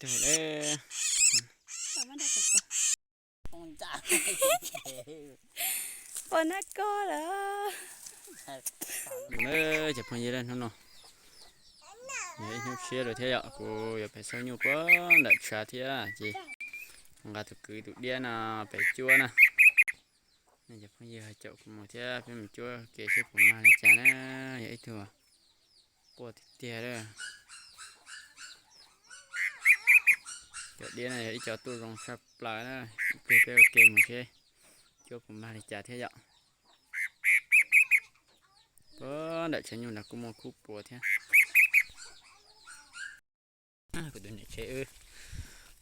tug lawm. Pom nab koj lawm. Cov phooj ywg, hnub no yog ib hnub tshiab lawm thiab yom, kuv yuav pem xauj nyuj puag nram tshav thiab ces nqa tus kwv tus diab no pem cuab na. Nej cov phooj ywg ho caum kuv mus thiab peb mus cuab ke seb puas mag li cas na. Yog ib tug quaj tiag tiag lawm. Cov diab no yog ib co tuaj zoo tshaj plaws na. Ib pliag peb ua ke mus seb cuab puas mag li cas thiab yom. Puag nram tshav nyuj nrad kuj muaj khub puas thiab. Kuv tus niam tsev wb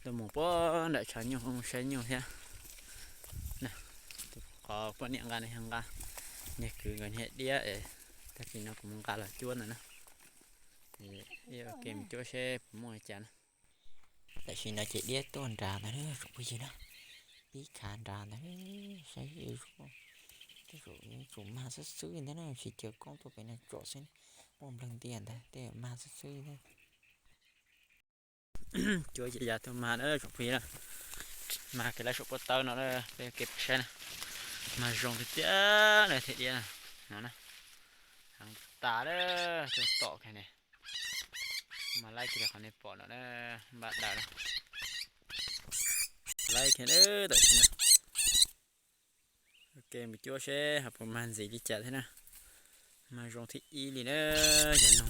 tuaj mus puag nram tshav nyuj mus saib nyuj thiab. Qhov poj niam nqa no yog nqa, niag kwv nkawd niag diab es tag kis no kuv mus nqa los cuab ntawd na. Ib ua ke mus cuab seb puas muaj li cas na. Tam sim no ces diab tuaj nrad ntawd tsoom phooj ywg na, pib khav nrad ntawd, saib tej zaum mag xwb xwb ntag na, tsis caw koob tuaj pem no tsom xwb, muaj npleeg ntiag ntag tej mag xwb xwb ntag. Cuab ces yog tus mag na tsoom phooj ywg na, mag kev lawv saum pob tawb no na, peb kev peb saib na, mag zoo tiag tiag na thiab diab no na, heev tas lawm tus tom kag ne. Mas laib kiag qhov nej pom no na, npaj daws na, laib kiag tam sim no. Ok, mus cuab seb ho puas mag ntxiv li cas thiab na. Mag zoo thib ib li na, yog no.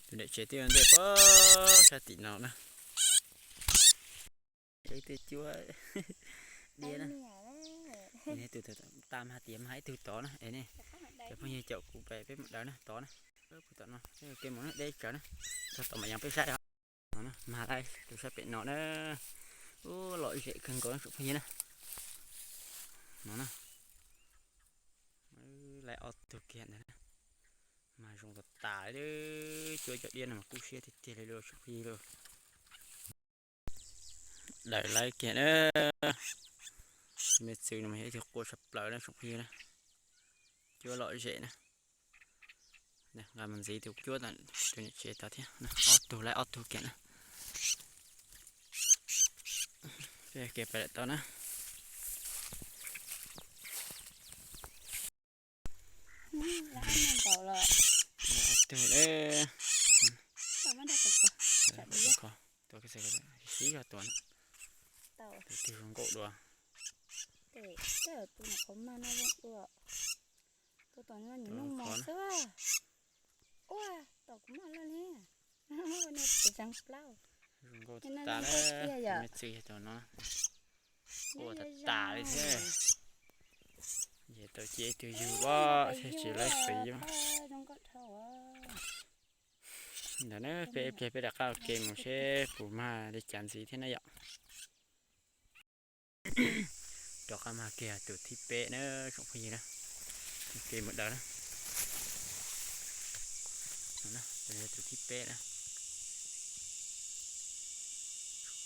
Tus niam tsev twb ua ntej puag sab tim no na. Ib tug cuab diab na. Tus tas mag tias mag ib tug tod na es ne. Cov phooj ywg caum kuv peb mus daws na tod na. Tom no ke mus na deb tsawv na. Txog tom mas yog peb saib os. No na, mag laib tus sab pem no na. Ub, lom zem kawg nkaus na tsoom phooj ywg na. No na, laib ob tug kiag ntawd na. Mag zoo tas tas li, cuab cov diab no mas kub siab tiag tiag li lauj tsoom phooj ywg lauj. Daws laib kiag na. Tus me txwv no mas yog ib tug quaj tshaj plaws na tsoom phooj ywg na. Cuab lom zem na. Nqa mus ntxiv tus cuab tus niam tsev tod thiab. Ob tug laib ob tug kiag na. Peb kev pais lawm tod na. Ob tug, tus twg zoo nkauj dua. Zoo nkauj tas tas na. Me txwv yog tus no, quaj tas tas li thiab. Ces tau cia ib tug yug os thiab tsis laib fim. Ntawd na, peb ib pliag peb rov qab ua ke mus seb puas mag li cas ntxiv thiab na yom. Rov qab mag kiag tus thib peb na tsoom phooj ywg na. Ua ke mus daws na. Tus thib peb na.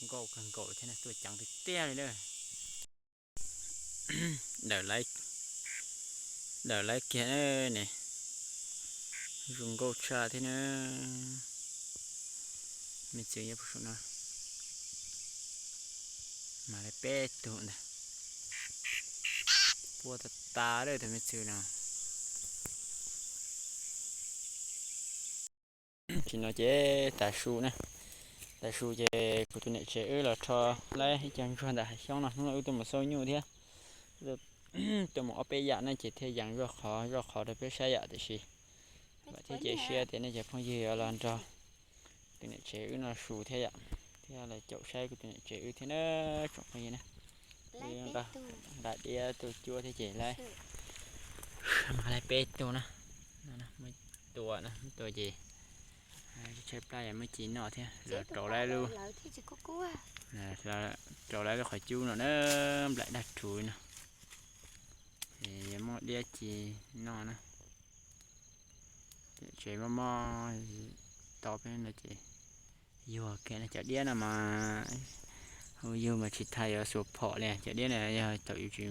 Nkauj kawg nkaus thiab na, tuaj ceev tiag tiag li na. Daws laib kiag ne, zoo nkauj tshaj thiab na. Me txwv nyob puag saum no, mag laib peb tug ntag. Quaj tas tas lawm tus me txwv no. Tam sim no ces tav su na, tav su ces kuv tus niam tsev wb los rho laib ib co ntsuag ntawm hav xyoob no, hnub no wb tuaj mus xauj nyuj thiab tuaj mus ob peb yam na ces thiaj yees zoj qhov zoj qhov rau peb saib yom. Tiam sis vam thiab cia siab tias nej cov phooj ywg yuav los nrog tus niam tsev wb noj su thiab yom, thiab los caum saib kuv tus niam tsev wb thiab na tsoom phooj ywg na. Wb nqa diab tuaj cuab thiab ces laib, mag laib peb tug na. Muaj tua na, muaj tua ces tshaib plab yog muaj ci noj thiab los rau laib lub, rau laib lub qhov cub no na, nplaim daj rhuv no. Ces yuav muaj diab ci noj na. Ces tsev mob mob to peb no ces yuag kiag na, cov diab no mas hu yug mas tsis tas yuav xuas phom li. Cov diab no yog thaum yus tsis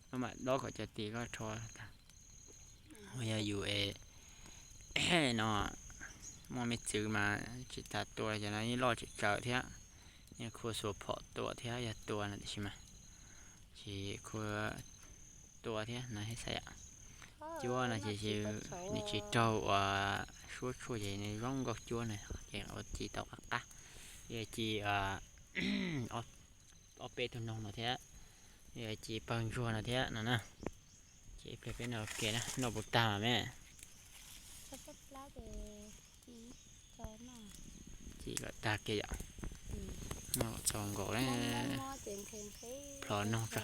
maj mam dob kom cov tis koj rho tas, yog yus es no Muaj me txwv mas tsis tas tua, cov no yeej loj tsawv tsawv thiab, yeej khua xuas phom tua thiab, yog tua no tiam sis mas tsis khua tua thiab no thiab xav yom. Cuab no ces nws tsis raug uas suab tshuaj ces nws zoo nkauj cuab no ces ua ci tau qab qab. Yog ci ob peb tug noog no thiab, yog ci pawg ntsuag no thiab no na. Ces ib pliag peb noj ua ke na, noj puas tag mas me? Ci kom tag kiag yom. Noj txaus nkaus na. Plhov noog tso.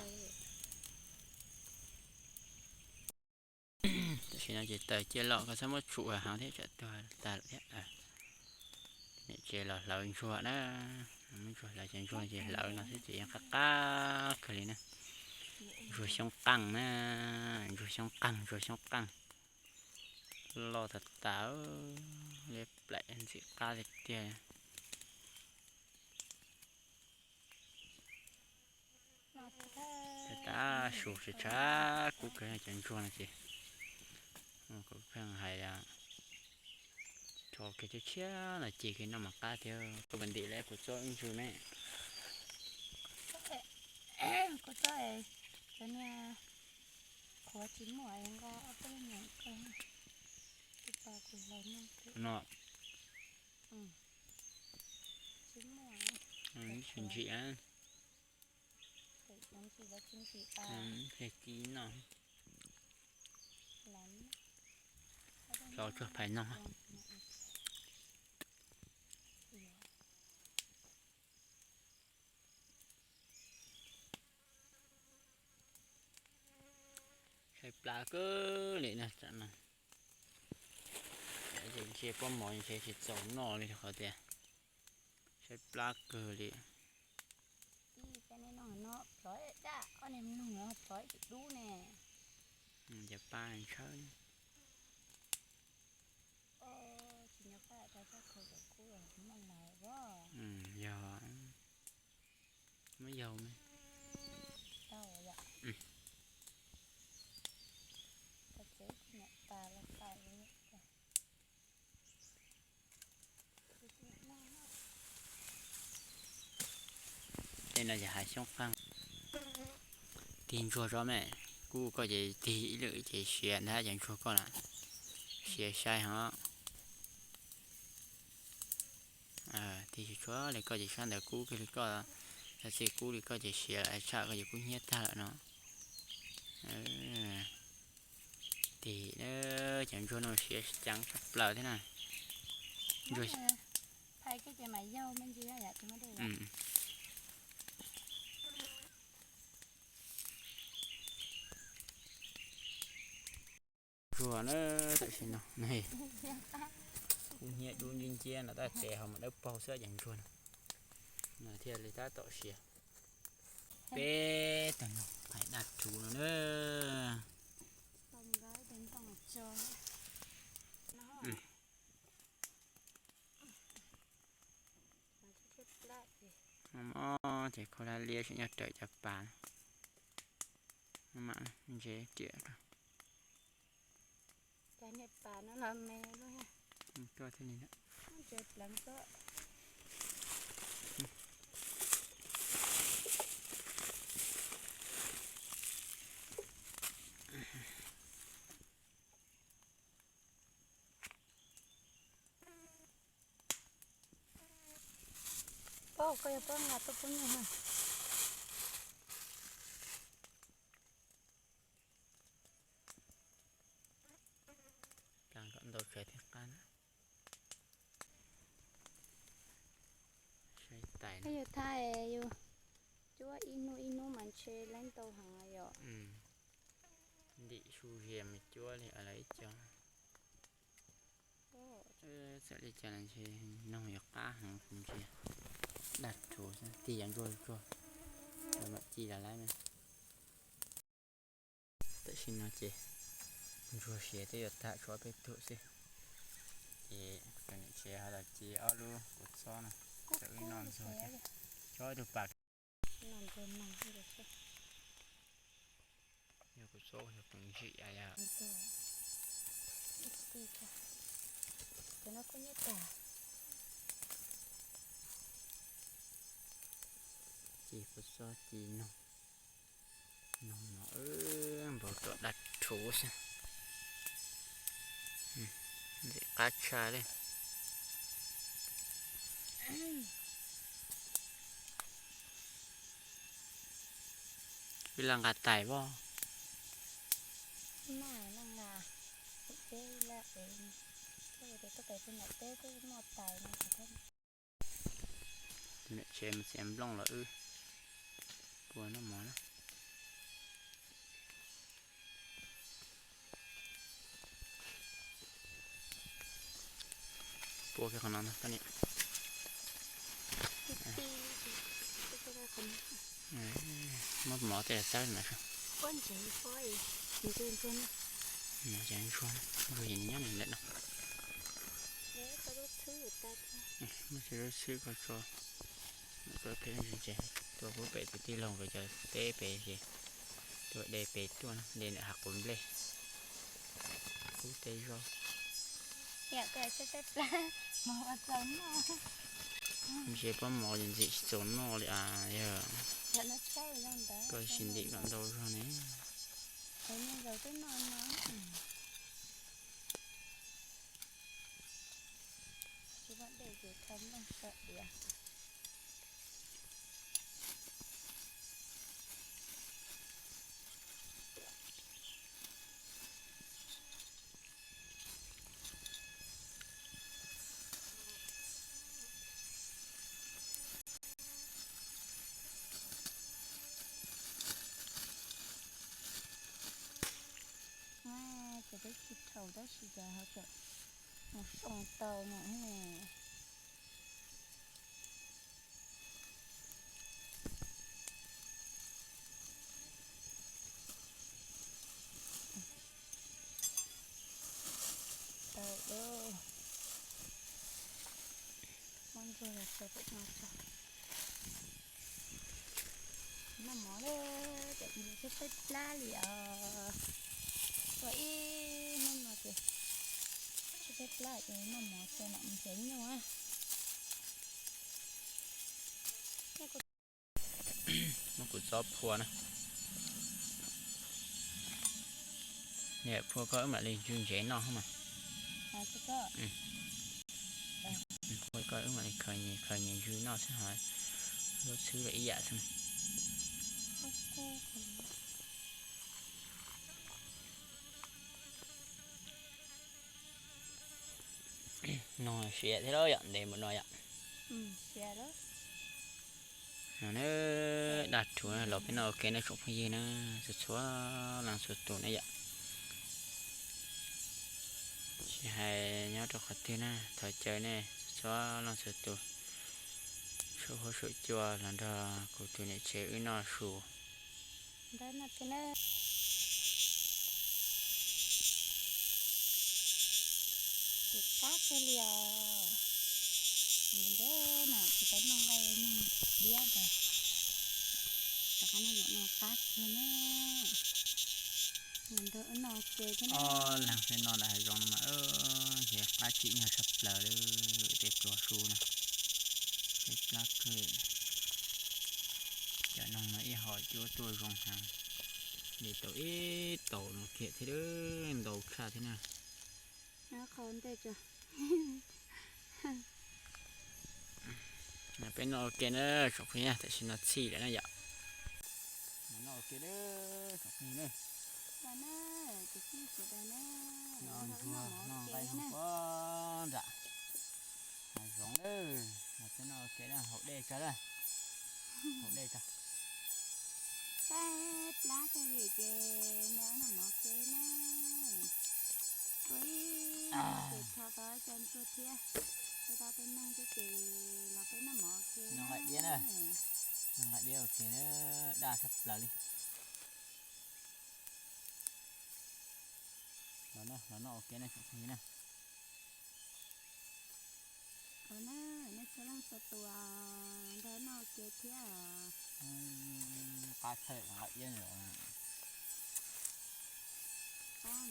Tam sim no ces taws ciaj loj, koj txhob muab tshum heev thiab tsam tuag tag lawm thiab. Niam tsev los hlawv ntsuag na, muab ntsuag hlawv, cov ntsuag ces hlawv no xwb ces yeej qab qab kawg li na. Ntsuag xyoob qeej na, ntsuag xyoob qeej, ntsuag xyoob qeej. Loj tas tas, liab plaim ntxim qab tiag tiag. Tab tab su tshav tshav kub kawg cov ntsuag no ces kuv pheej hais tias tso kiag tshiab tshiab no ces kiag noj mas qab thiab. Koj puas ntim lawm kuv txob ib ntsws me? Kuv txob cov niag qhuav tsis muaj nqa ob peb leeg koj tsis pom kuv hlais no. Tsis muaj. Tsis ntsim. Hlais ci no. Los tsuag phais no. Saib plab kawg li na tam no. Ces ntshe pob mov ntshe tsis txaus noj li qhov tias saib plab kawg li. Ib cov niag noog no plhov daj, ob niag noog no plhov ib tug dub ne. Cov pab ntshawb. Tsis nco qab tau sab khau cov kub muaj lawm os. Yog muab yaug me. Tau yom. Tau tsev niam tas los tau. Tej no ces hav xyoob qeej. Tig ntsuag tso me, kub koj ces tig ib lwm ces siav ntag cov ntsuag koj na. Siav sai hos. Tig tsis tshua li koj ces sab ntawd kub kiag li koj, txog txij kub li koj ces siav tshaj koj ces kub hnyiab tag lawm no. Tig, cov ntsuag no siav ceev tshaj plaws thiab na. Ntsuag ntsuag na, tam sim no kub hnyiab dub nciab nciab no, tab tes ho mas dawb paug xwb cov ntsuag no. No thiaj li tab tom siav. Peb tag no, hais daj rhuv no na. Mob ces khaub hlab liab tseem nyob raws cov pas. Mam ntse riam rau. Cov niag pas no los me lawm. Koj thiaj li na. Ntse pleev koj. Paub koj yog paub nqa tuaj pub nyuj na. Plas kom ntau tsawv thiaj qab na. Saib tais na. Yus thaij yus cuab ib hnub ib hnub mas ntshe leej ntau heev yom. Ntim su zias mas cuab li lawv ib co. Txawm li cas los ntshe noog yuav qab heev kuv ntsia. Daj rhuv xwb, tig cov ntsuag tsuag, lawv mam ci los lawm na. Tam sim no ces ntsuag siav twb yuav tag tshuav peb tug xwb. Ces kuv tus niam tsev ho los ci ob lub kuv txob no, tau wb noj ntxuag thiab. Tsob ib tug pas. Yog kuv txob yog kuv ntsim yom. Cov no kuj nyob tag. Ci puas txob ci noog, noog mov npaum rau dab rhuv xwb. Ntxim qab tshaj li. Wb laj nqa tais pob. Maj laj nqa, peb laj es, tuaj pem peb nram teb twb muaj tais no. Tus niam tsev mus txiav nplooj los wb pua noj mov na. Pua kiag qhov no ntag koj niam. Muab mov tej txawb no. Mov ces ntsuag, ntsuag ces nyob nws lawm no. Muab cov lub txhwb ko tso. Koj pem ntses, tuaj pub pem tus tij laug nkawd cov teb pem ces tuaj de pem tuaj no, de ntawm hav quav nplej, pub teb zaub. Ntses pob mov ces ntxim tsis txaus noj li as yog. Koj sim ntim kom ntau zog ne. Ces peb tsis thaum tab sis ces ho tseem mus soo tau no ne. Tau lawm. Muab ntsuag los tso pem no tso. Noj mov lawm, cov ntses twb peb plab li os. Tua ib hnub no ces twb peb plab ces noj mov tso mam nrhiav nyuj. Muab kuv txob phua na. Niam phua koj wb mam li ntsw ntsev noj mas. Phua koj wb mam li khaws nyias khaws nyias ntsw noj xwb hos lub txhwb lawm ib yam xwb. No siav thiab los yom, ntev mus no yom. No na, daj rhuv los peb noj ua ke na tsoom phooj ywg na, txhua txhua leej txhua tus na yom. Tsis hais nyob rau qhov twg na, thov caw nej txhua leej txhua tus saum huab saum cua los nrog kuv tus niam tsev wb noj su. Ces qab kawg li os. Nws ntev na tsis tau noj nqaij noj diab ntag. Rov qab noj zaum no qab kawg na. Nws nrog wb noj ua ke thiab na. Ob leeg peb noj ntawm hav zoov no mas ntshe qab tsim nyog tshaj plaws li. Tej pluas su na, tej plab kawg. Cov noog no ib hom cuab tuaj zoo heev li, tau ib taus no kiag thiab, ntau tshaj thiab na. Qhov ntej tso. Peb noj ua ke na tsoom phooj ywg, tam sim no txhij lawm na yom. Noj ua ke na tsoom phooj ywg na. Noj ntsuag noj nqaij noj pob nram hav zoov na. Peb noj ua ke na, haus dej tso na. Haus dej tso. Saib plab kawg li ces nrog wb noj mov ua ke na. Ua ib ces tso tau cov ntsuag thiab, tso tau tej noog thiab ces los peb noj mov ua ke na. Noj nqaij diab ua ke na, daj tshaj plaws li. Los noj ua ke na tsoom phooj ywg na. Ua na, nej txhua leej txhua tus nrog noj ua ke thiab. Qab tshaj nqaij diab. Txawm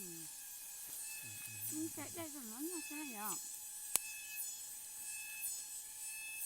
dej txawm mov nyuaj xwb yom.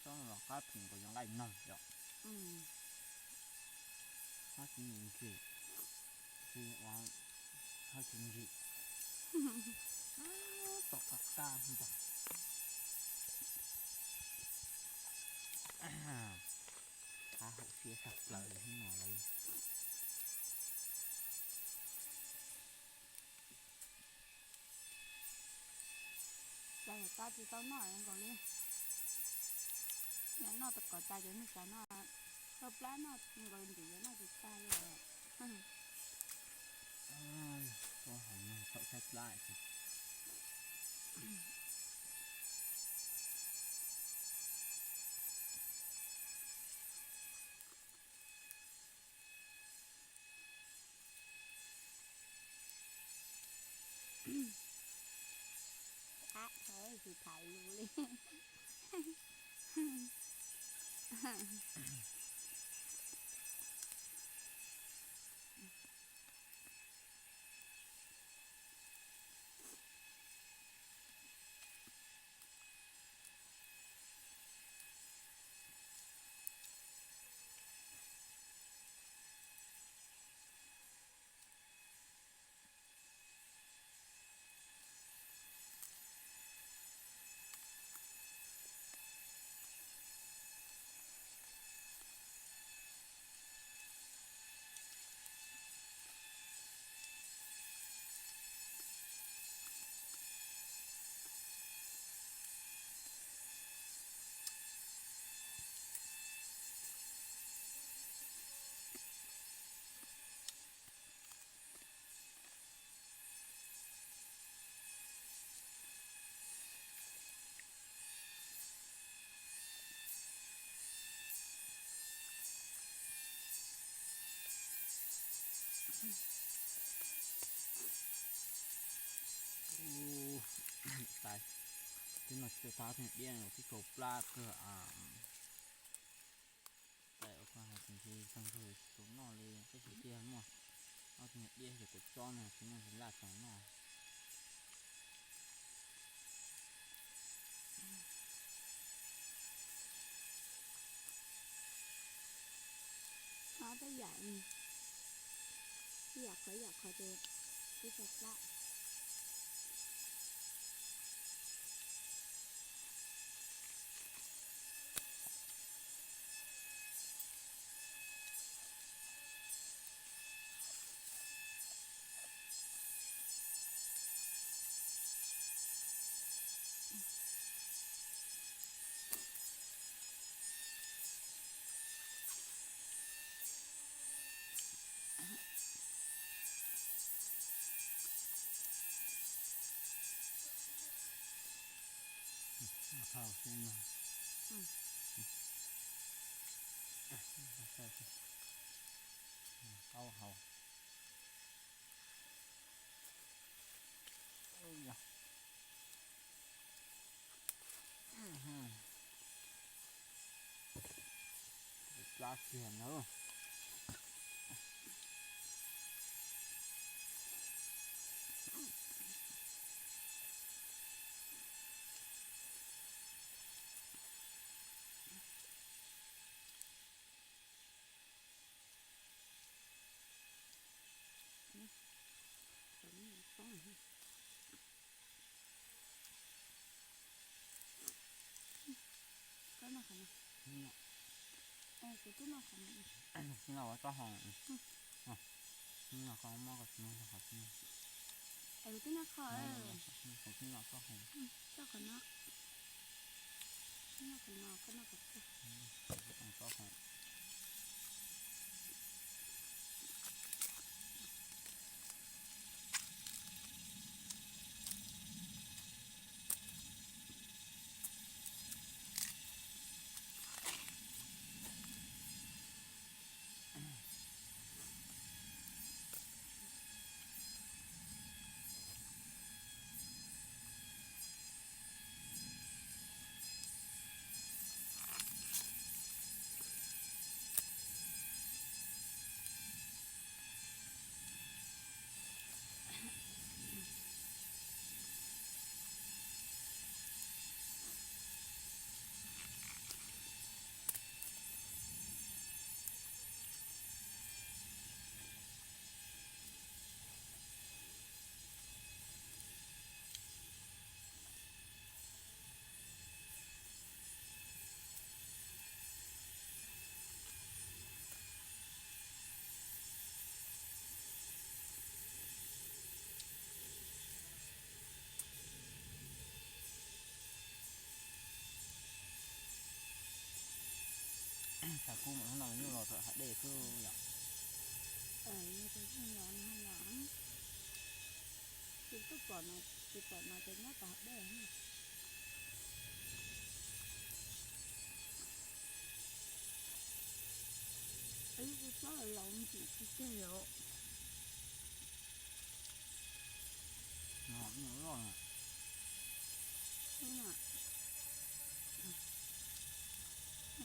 Tsob no los qab phim nkaus yog nqaij noog yom. Hab tsis ntsim, tsis ua, hab tsis ntsim. Tom qab qab ntag. Qab hauv siab tshaj plaws li no lawm. Cas yuav tab tsis tau noj nkaus li. Yog noj tau kom tas ces nws xav noj, tau plab noj nkaus ntim yuav noj tsis tag li. Tau tshaib plab. Qab tsis tham lus li. Tais, twb noj tsis tau tag, ob tug niam diab no twb tsau plab kawg. Tais ua koj hais tias ntshe tag nrho tsis tau noj li, tab sis twb yog muaj ob tug niam diab ces kuv tsob no tsis muaj ntsis laj tau noj. Ob tej yam, ib yam qhov ib yam qhov ces twb tau plab. Phau xwb no. Qaub hau. Qab tiag nawb. Koj noj qhov no. Kuv twb noj qhov no. Noj qhov tsob hau. Noj qhov mov, qhov tsis noj qhov tsis noj. Es kuv twb noj qhov, kuv twb noj tsob hau. Tsob qhov no. Noj qhov no, koj noj qhov tsob hau. Tshav kub mas hnub no nyuj los tom hav dej xwb yom. Yog tias nyuj los no los, tsis pom no, tsis pom no ces nyob tom hav dej. Kuv tsob laus ntsim tsis tseg os.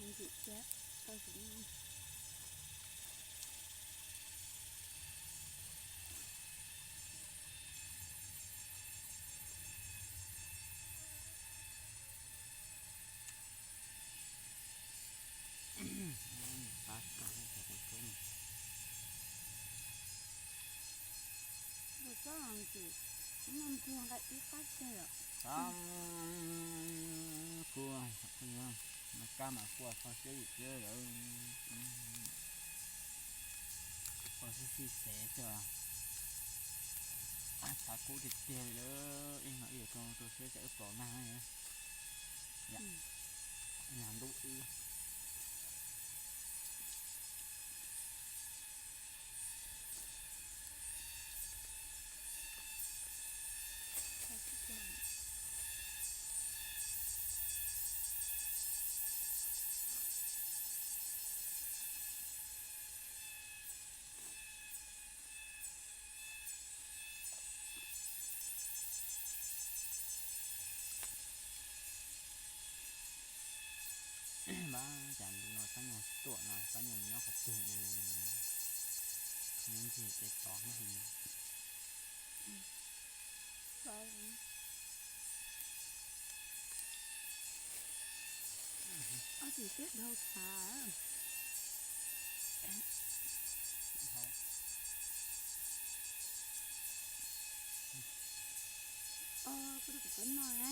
Ntsim tseg tau sim no. Qab tag, kuv tsob ntsim, noj ntsuag nqa ib qab tseg os. Qab kua, kab mas kua kho siab yus thiab lawm. Kua xib xib xev xwb. Tshav kub tiag tiag li lawm, ib no ib yuav rau rau siab tsam wb pom nag. Nag ntub ib. Npab cas no pab nyuag tuaj no, pab nyuag nyob qhov twg no? Nyob ncig tej tod no. Ob tsis twb dhau tshav. Os, kuv twb kom koj noj na.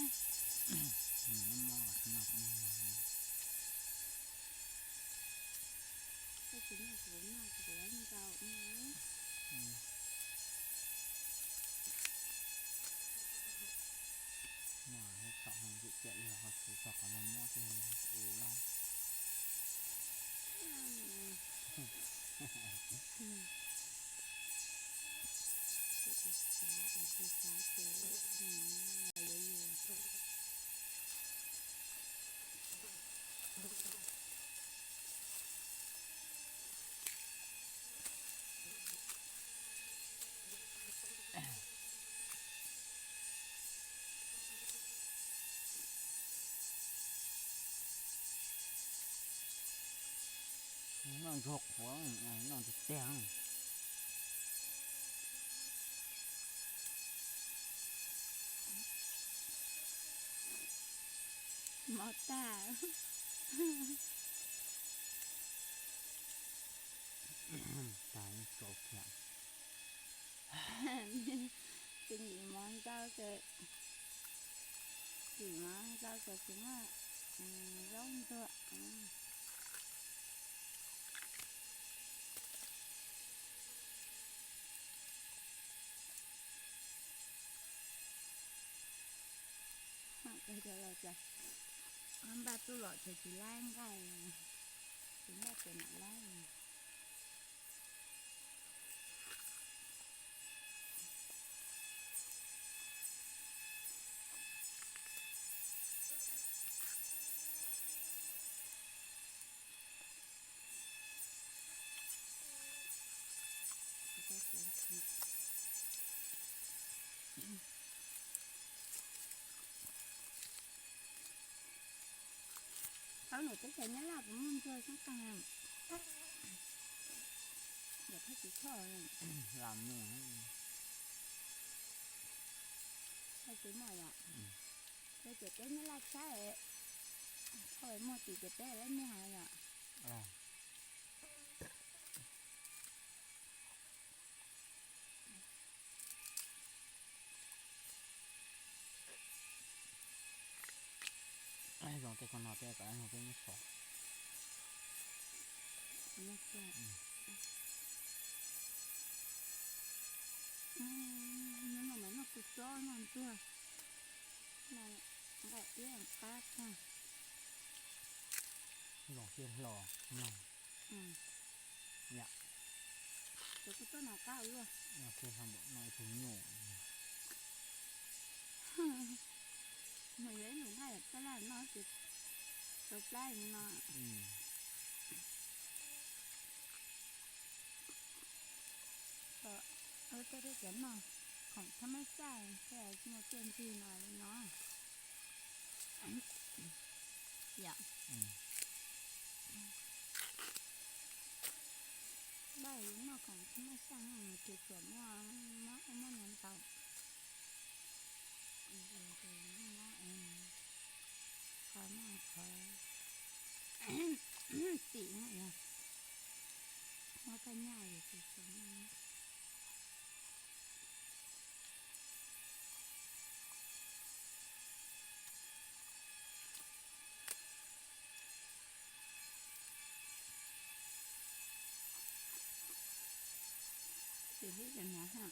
Koj tsis noj kuv noj, kuv lawv ntau na. Mas thaum ho ntxim ciam li ho tsis txog qhov no muab tej ua lawm. Noj tiag tiag. Mov tag. Tag tsaus kiag. Tsis ntim mov ntxaus ces, ntim mov ntxaus ces tsis muaj zaub ntxuag. Npaj tub los ces tsis laib nqaij, tsis npaj ces mam laib. Qhov ntawm teb chaws Nyab Laj puas muaj ntsuag xeeb qeeg? Ntawm thaj tsis choj. Lam muaj. Thaj tsis muaj yom? Ces teb Nyab Laj tshaib, choj muaj tim ces peb lawv muaj yom? Zoo tej ko no peb kom nug peb muab so. Noj mas noj kua txob noj ntsuag, noj nqaij iab qab tag. Zoo siab hlo no. Yom. Cov kua txob no qab ua luaj. No thiaj hlo npaum no ib tug nyuj. Nws yog ib lub nqaij tab laj no ces tau plab li no. Ua tej teb chaws noj khoom thab mab xaj thiaj muaj txiaj ntsig no li no. Yom. Npaj yus noj khoom thab mab xaj no ces tsuas muaj mob ub mob no ntau. Mob, qhov muaj qhov tim no yog mob thaj nyaj yus tsis tshua muaj. Ces hlib cov hnav ha.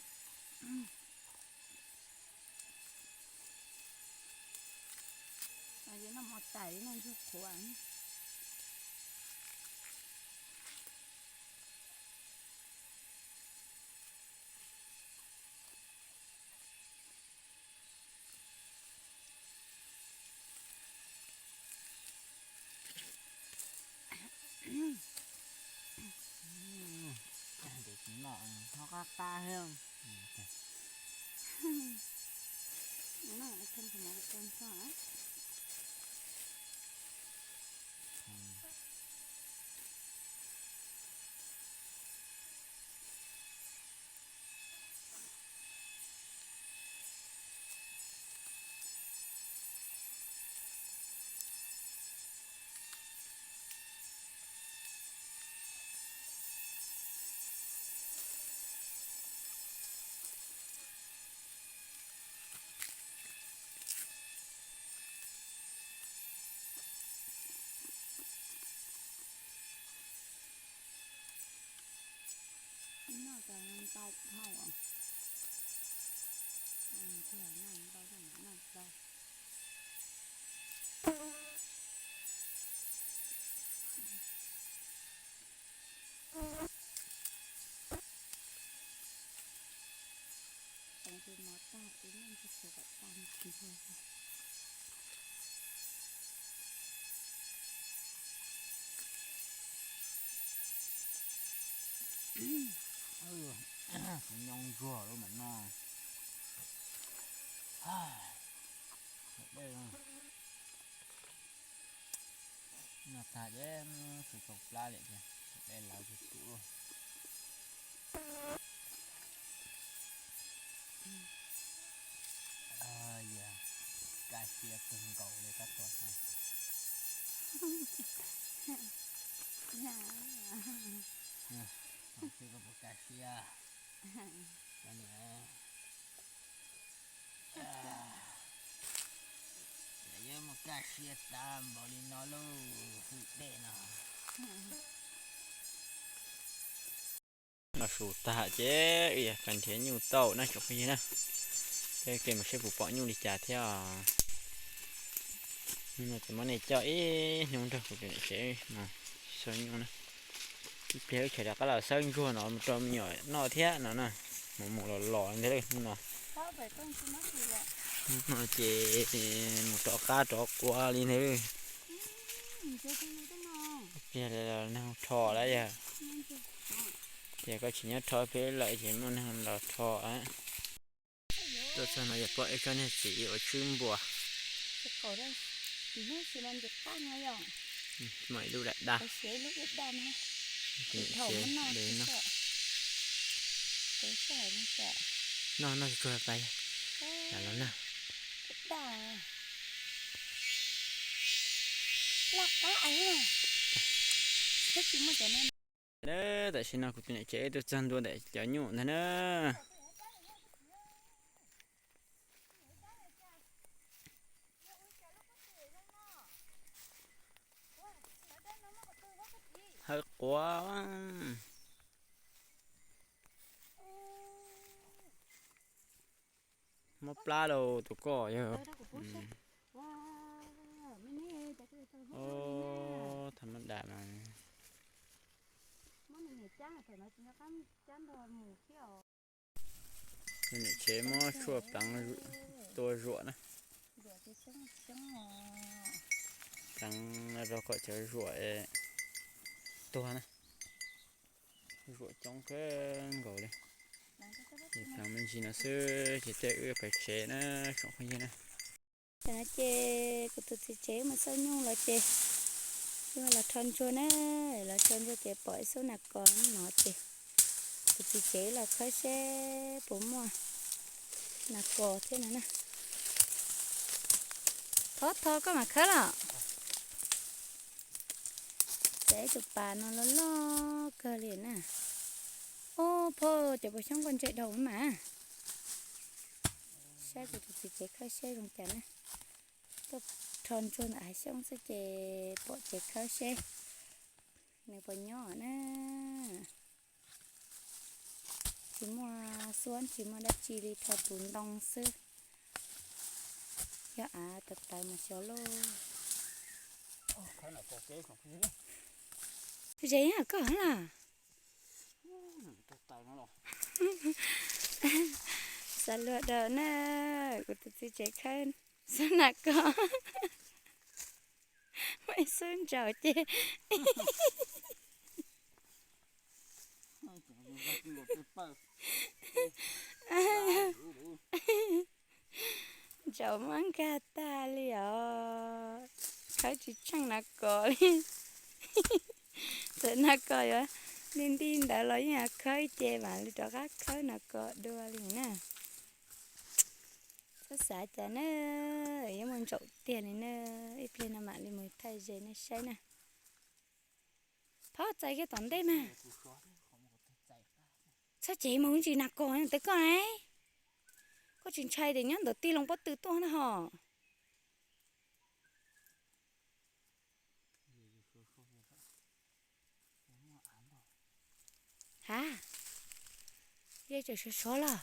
Ces noj mov tas noj ntsuag qhuav. Tes tsis noj ho qab qab thiab. No, thêm thìm mov tau nrho. Noj tas ntau dhau os. Noj ntau, noj ntau. Teev tus mov tag ces noj ntsuag qhuav kom tag ntsuag. Kuv nyob ntsuag lub mam noj. Dej no tag ces sawv tau plab lawm tiag. Lawv tus tus. Yog kaj siab kawg nkaus li tab tom na. Xwb koj puas kaj siab? Yog muaj kaj siab tag npaum li no lauj, hwj dej no. No su tag ces wb yuav kawg nrhiav nyuj tau na tsoom phooj ywg na. Peb ke mus saib puas pom nyuj li cas thiab. Hnub no ces muab nej coj ib hnub nrog kuv tus niam tsev mus xauj nyuj na. Ib pliag wb tsam rov qab los xawb ntsuag no mus rau me nyuam noj thiab no na. Mus mus los los li ntawd hnub no. Hnub no ces mus rov qab rov qua li ntawd. Ib pliag los nag rho lawm yog. Ces koj tsis nyob rho peb lawm ces muaj neeg los rho. Tuaj txog no yog pom ib tsob niag txiv uas tswb npua. Muaj ib lub daj daj. No no tsuag pas yog los na. Tam sim no kuv tus niam tsev tuaj txog ntua ntawm cov nyuj ntag na. Hawb quav. Mob plab lauj tus koj yog. Tham ma da mas. Niam tsev muab tshuaj pleev tua zuam na. Pleev rau kom cov zuam tuag na. Zuam coob kawg nkaus li. Pleev me ntsis no xwb ces tej wb pais tsev na, tsoom phooj ywg na. Tam no ces kuv tus txiv tsev mus xauj nyuj los ces, los rho ntsuag na, los rho ntsuag ces pom ib xub nas kos no ces, kuv tus txiv tsev los khawb seb puas muaj nas kos thiab no na. Thov tho koj mam khawb los. Txav ib tus pas no loj loj kawg li na. Ub, phauj, cov puas xyoob nqua ntse dhau mas. Saib kuv tus txiv tsev khawb seb zoo cas na. Tuaj rho ntsuag ntawm hav xyoob xwb ces pom ces khawb seb nws puas nyob na. Tsis muaj xuab tsis muaj dab tsi li, rho tus ntoo xwb. Yog av tawv tawv mas xyov lauj. Ze koj los. Xav luag daws na, kuv tus txiv tsev khawb xub nas kos. Muaj ib xub ntsaum ces ntsaum muab nkag tag li os. Khawb tsis tsheej nas kos li. Txawm nas kos yuav nti nti ntawd los yeej khawb ib ce mam li rov qab khawb nas kos dua li na. Txhob xav cas na, yuav muaj ntsaum tiag li na. Ib pliag no mam li mus thaij ze nej saib na. Phob, txais kiag tom ntej mas. Txhob cev mus ntsis nas kos twb koj ne. Koj tsis ntshai tias nyob ntawm tij loo pob tw tuaj na ho. Ha, ze tseem sov sov los.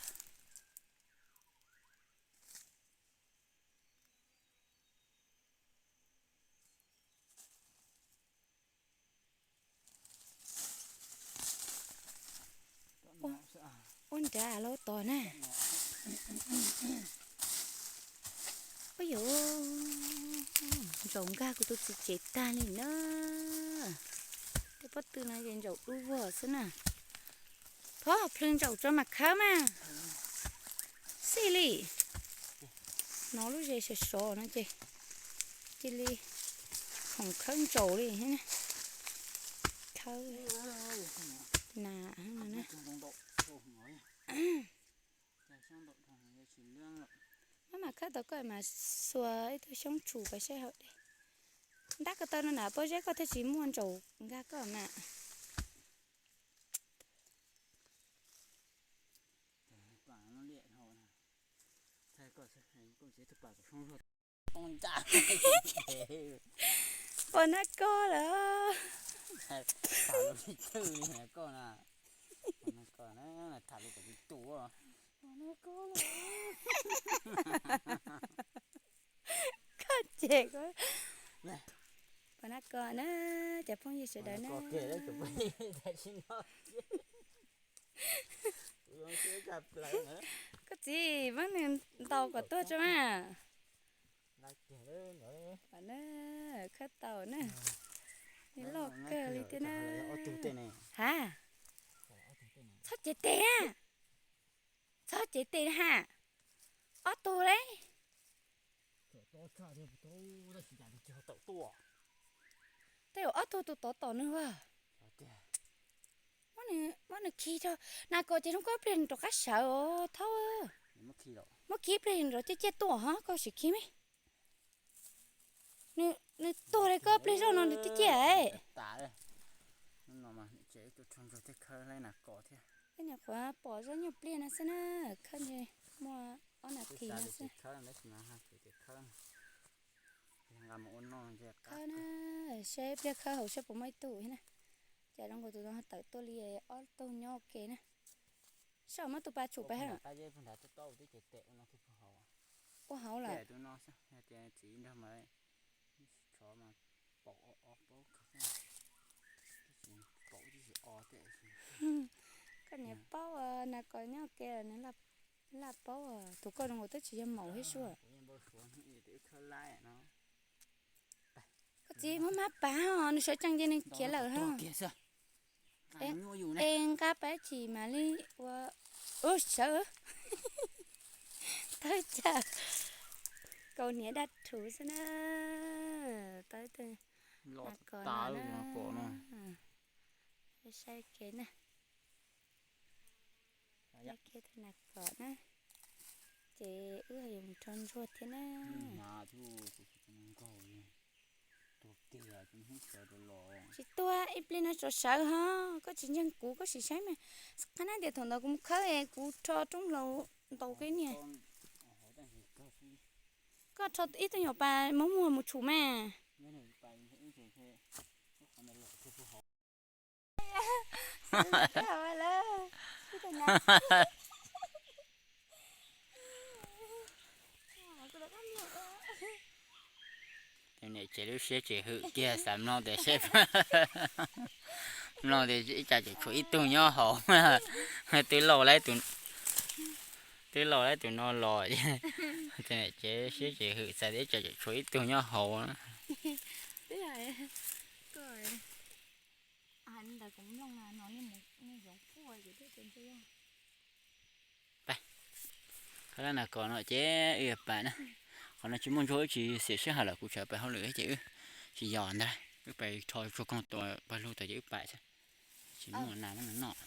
Ua nrad los tos na. Ua yuav ntsaum nkag kuv tus txiv tsev tag li na. Tej pob tw no ces ntsaum dub vog xwb na. Phob, plhws ntsaum tso mam khawb mas. Xij li. Hnov lub zes sov sov no ces cia li khoom khawb ntsaum li thiab. Thawb na. Maj mam khawb tau koj mas xuas ib tug xyoob tshum pas saib hauv dej. Ntab ko taw no na, pob zeb koj thiaj tsis muaj ntsaum nkag koj mas. Pom nab koj lawm. Koj ces pom nab koj na, cov phooj ywg sawv daws na. Koj txiv, muab nws ntaus kom tuag tso mas. Khawb tau na. Nws loj kawg li thiab na. Ha, txhob cev tes na. Txhob cev tes ha. Ob tug le. Tej zaum ob tug tus tod tom nws as. Muab nws khi rau, nas kos ces zoo nkauj ib pliag nws rov qab sawv os thaub. Muab khi ib pliag nws rov ciaj ciaj tuaj ho koj sim khi me. Nws tuag li koj pliag zoj no nws ciaj ciaj. Tej nyuam qhuav pom zoj nyuag pliag no xwb na, khawb ntshe muaj ob nas this no xwb. Khawb na, saib pliag khawb hauv saib puas muaj ib tug thiab na. Cas zoo nkaus tus no tawm tuaj li ob tug nyob ua ke na. Saib muab tus pas tshum pas ha. Ua hauv lawm. Koj niam paub nas kos nyob ua ke nws laj paub, tus koj zoo nkaus twb tsis yog maum thiab sua. Koj txiv muab mab pav os, nws sawv tsees ces nws khiav lawm ha. Es nqa pab chim mam li ua, ub sawv. Tawb cawm, kaus hniav daj rhuv xwb na. Tawb nas kos no na. Saib kev na. Saib kev tus nas kos na. Ces wb yuav mus rho ntsuag thiab na. Tsis tuag, ib pliag no tso sawv ho, koj tsis ntseeg kuv koj sim saib mas. Qhab na tias thaum ntawd kuv mus khawb es kuv rho roob laus ntaus kev niag. Koj rho ib tug nyuam pas muab muag mus tshum mas. Niam tsev lub siab tseem hwm kiag xav mloog tias seb, mloog tias ib tsam tseem tshuav ib tug nyob hauv. Twb lauj, twb lauj lawm tus no los. Niam tsev siab tseem hwm xav tias ib tsam tseem tshuav ib tug nyob hauv. Qhov no nas kos no ces wb yuav pais na. Qhov no tsis muaj ntsuag wb tsis xiam sij hawm lawm, kuv tseem pais hauj lwm ces wb tsis yos ntag, wb pais rho tsuag koog tua pawg lug tas ces wb pais xwb. Tsis muaj nas muab noj.